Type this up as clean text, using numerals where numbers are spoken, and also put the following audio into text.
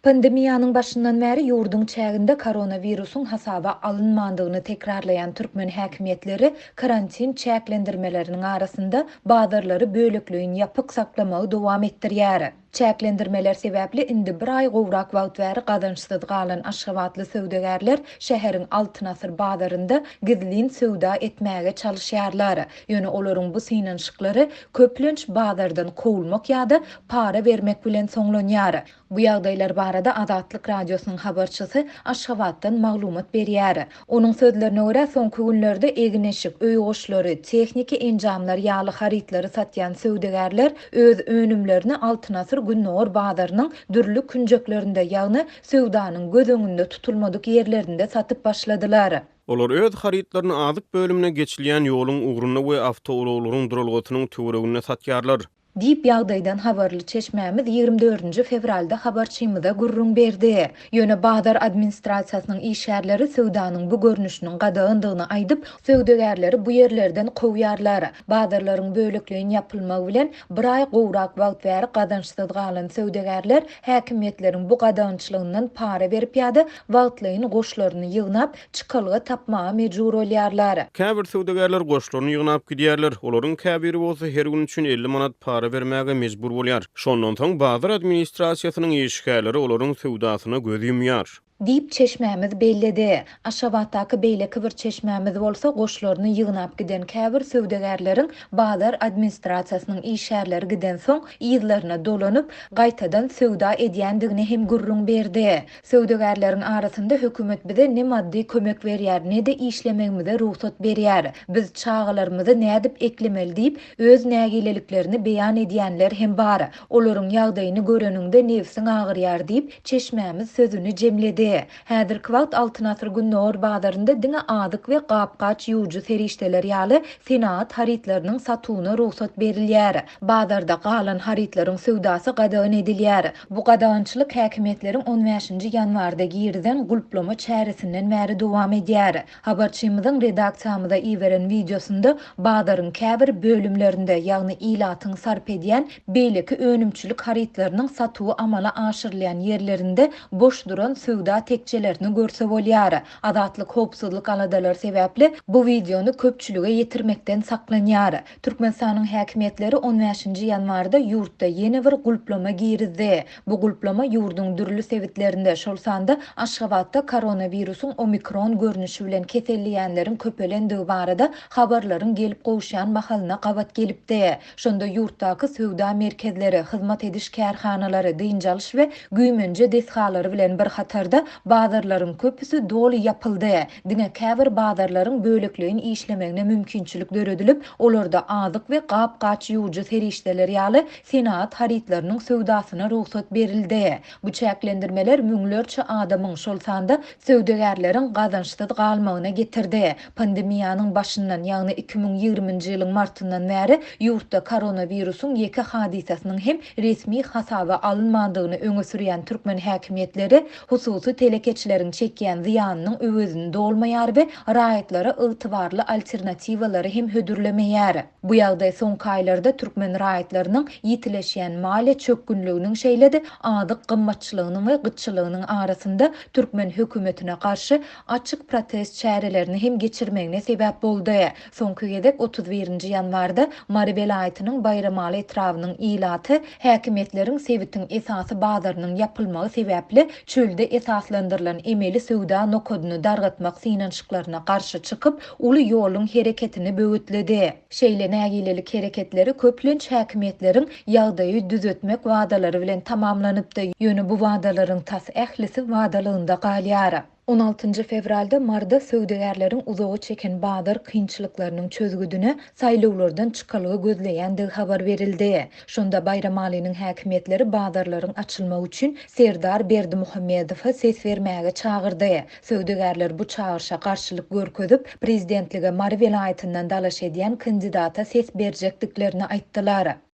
Pandemiýanyň başyndan bäri ýurduň çäginde koronawirusyň hasaba alynmandygyny tekrarlaýan türkmen häkimiýetleri karantin çäklendirmeleriniň arasynda bazarlary bölekleýin ýapyk saklamagy dowam etdirýär. Çäklendirmeler sebäpli indi bir aý gowrak wagt bäri gazançsyz galan aşgabatly söwdagärler şäheriň Altyn asyr bazarynda gizlin söwda etmäge çalyşýarlar. Ýöne olaryň bu synanyşyklary köplenç bazardan kowulmak ýa-da para bermek bilen soňlanýar. Bu ýagdaýlar barada Azatlyk Radiosynyň habarçysy Aşgabatdan maglumat berýär. Onuň sözlerine görä, soňky günlerde egin-eşik, öý goşlary, tehniki enjamlar ýaly harytlary satýan söwdagärler öz önümlerini Altyn asyr Gündogar bazarynyň dürli künjeklerinde, ýagny söwdanyň göz öňünde tutulmadyk ýerlerinde satyp başladylar. Olar öz harytlaryny azyk bölümine geçilýän ýoluň ugrunda we awtoulaglaryň duralgasynyň töwereginde satýarlar. Diýip, ýagdaýdan habarly çeşmämiz 24-nji fewralda habarçymyza gürrüň berdi. Ýöne bazar administrasiýasynyň işgärleri söwdanyň bu görnüşiniň gadagandygyny aýdyp, söwdagärleri bu ýerlerden kowýarlar. Bazarlaryň bölekleýin ýapylmagy bilen, bir aý gowrak wagt bäri gazançsyz galan söwdagärler häkimiýetleriň bu gadagançylygyndan para berip ýa-da wagtlaýyn goşlaryny ýygnap, çykalga tapmaga mejbur bolýarlar. Käbir söwdagärler goşlaryny ýygnap gidýärler, olaryň käbiri bolsa her gün üçin 50 manat para bermäge mejbur bolýar. Şondan soň bazar administrasiýasynyň işgärleri olaryň söwdasyna göz ýumýar. Diýip, çeşmämiz belledi. Aşgabatdaky beýleki bir çeşmämiz bolsa goşlaryny ýygnap giden käbir söwdagärleriň bazar administrasiýasynyň işgärleri gidensoň, yzlaryna dolanyp, gaýtadan söwda edýändigini hem gürrüň berdi. Söwdagärleriň arasynda hökümet bize ne maddy kömek berýär, ne-de işlemegimize rugsat berýär. Biz çagalarymyzy nädip eklemeli diýip, öz nägileliklerini beýan edýänler hem bar. Olaryň ýagdaýyny göreniňde nebsiň agyrýar diýip, çeşmämiz sözüni jemledi. Häzirki wagt Altyn asyr Gündogar bazarynda diňe azyk we gap-gaç ýuwujy serişdeler ýaly senagat harytlarynyň satuwyna rugsat berilýär. Bazarda galan harytlaryň söwdasy gadagan edilýär. Bu gadagançylyk häkimiýetleriň on bäşinji ýanwarda girizen gulplama çäresinden bäri dowam edýär. Habarçymyzyň redaksiýamyza iberen wideosynda bazaryň käbir bölümlerinde, ýagny ilatyň sarp edýän beýleki önümçilik harytlarynyň satuwy amala aşyrylýan ýerlerinde boş duran söwda tekjelerini görse bolýar. Azatlyk howpsuzlyk aladalary sebäpli bu wideony köpçülige ýetirmekden saklanýar. Türkmenistanyň häkimiýetleri on bäşinji ýanwarda ýurtda ýene bir gulplama girizdi. Bu gulplama ýurduň dürli sebitlerinde, şol sanda Aşgabatda koronawirusyň omikron görnüşi bilen keselleýänleriň köpelendigi barada habarlaryň gelip gowuşýan mahalyna gabat gelipdi. Şonda ýurtdaky söwda merkezleri, hyzmat ediş kärhanalary, dynç alyş we güýmenje desgalary bilen bir hatarda bazarlaryň köpüsi doly ýapyldy. Diňe käbir bazarlaryň bölekleýin işlemegine mümkinçilik döredilip, olarda azyk we gap-gaç ýuwujy serişdeler ýaly senagat harytlarynyň söwdasyna rugsat berildi. Bu çäklendirmeler müňlerçe adamyň, şol sanda söwdagärleriň gazançsyz galmagyna getirdi. Pandemiýanyň başyndan, ýagny 2020-nji ýylyň martyndan bäri ýurtda koronawirusyň ýeke hadysasynyň hem resmi hasaba alynmandygyny öňe sürýän türkmen häkimiýetleri hususy telekeçileriň çekýän zyýanynyň öwezini dolmaýar we raýatlara ygtybarly alternatiwalary hem hödürlemeýär. Bu ýagdaý soňky aýlarda türkmen raýatlarynyň ýitileşýän maliýe çökgünliginiň şeýle-de azyk gymmatçylygynyň we gytçylygynyň arasynda türkmen hökümetine garşy açyk protest çärelerini hem geçirmegine sebäp boldy. Soňky gezek 31-nji ýanwarda Mary welaýatynyň Baýramaly etrabynyň ilaty häkimiýetleriň sebitiň esasy bazarynyň ýapylmagy sebäpli çölde esaslandyrylan emeli söwda nokadyny dargatmak synanyşyklaryna garşy çykyp, uly ýoluň hereketini böwetledi. Şeýle nägilelik hereketleri köplenç häkimiýetleriň ýagdaýy düzetmek wadalary bilen tamamlanypdy, ýöne bu wadalaryň tas ählisi wadalygynda galýar. On altynjy fewralda Maryda söwdagärleriň uzaga çeken bazar kynçylyklarynyň çözgüdine saýlawlardan çykalga gözleýändigi habar berildi. Şonda Baýramalynyň häkimiýetleri bazarlaryň açylmagy üçin Serdar Berdimuhamedowa ses bermäge çagyrdy. Söwdagärler bu çagyryşa garşylyk görkezip, prezidentlige Mary welaýatyndan dalaş edýän kandidata ses berjekdiklerini aýtdylar.